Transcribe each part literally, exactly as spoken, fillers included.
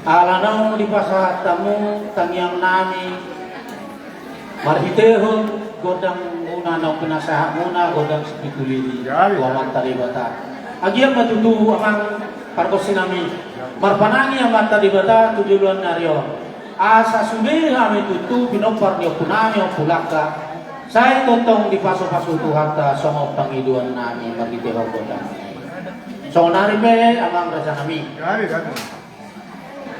Ala naung dipasahat hamu tangiang nami marhitehon gondang muna naung pinasahat muna, gondang sipitu lili, tu Amanta Debata. Anggiat ma tutu, amang pargonsi nami, marpanangi Amanta Debata tu joloan ni ari on, asa sude hami tutu pinompar ni ompu nami, Ompu Langka, sai tongtong dipasupasu Tuhanta songon pangidoan nami marhitehon gondang. Songon nari pe, amang raja nami,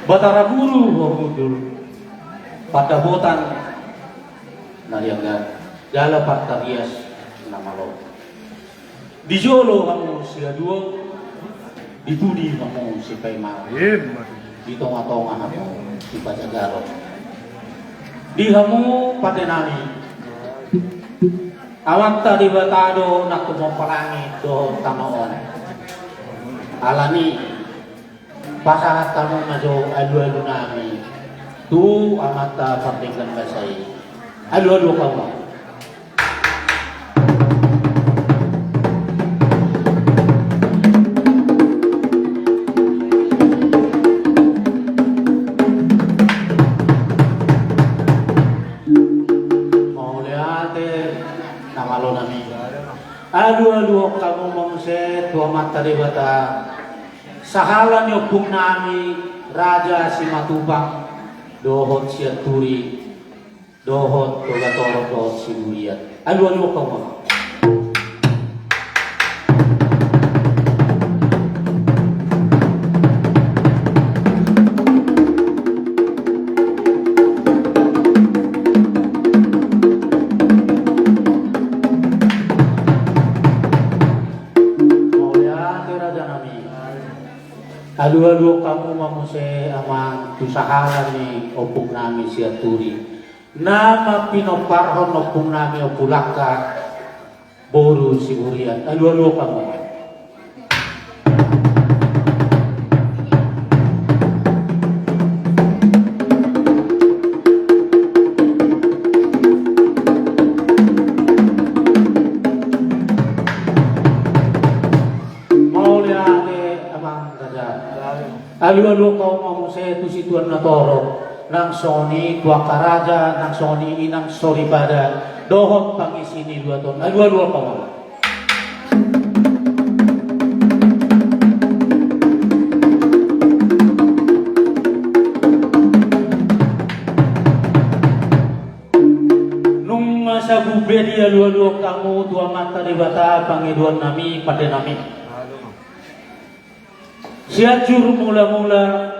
Batara Guru Borgundul, pandapotan na lianggar jala partarias na malo. Di jolo hamu siaduon, di pudi hamu sipaimaon, di tongatonga hamu sipajagaron. Di hamu pande nami, Amanta Debata do na tumompa langit dohot tano on. Alani pasahat hamu ma jo alualu nami tu Amanta Pardenggan Basa i. Alualu hamu ma. Mauliate na malo nami. Alualuhon hamu ma muse tu Amanta Debata, sahala ni ompung nami Raja Simatupang dohot Sianturi, dohot Togatorop dohot Siburian. Alualuhon hamu ma. Mauliate raja nami. Alualuhon hamu ma muse, amang, tu sahala ni ompung nami Sianturi, na mampinomparhon ompung nami Ompu Langka boru Siburian. Alualuhon hamu ma. Mauliate, amang raja. Alualuhon hamu ma muse tu situan na torop, nang songon i tu angka raja, nang songon i inang soripada dohot pangisi ni luat on. Alualuhon hamu ma. Nunga sagup be dialualuhon hamu tu Amanta Debata pangidoan nami, pande nami. Sianjur Mulamula,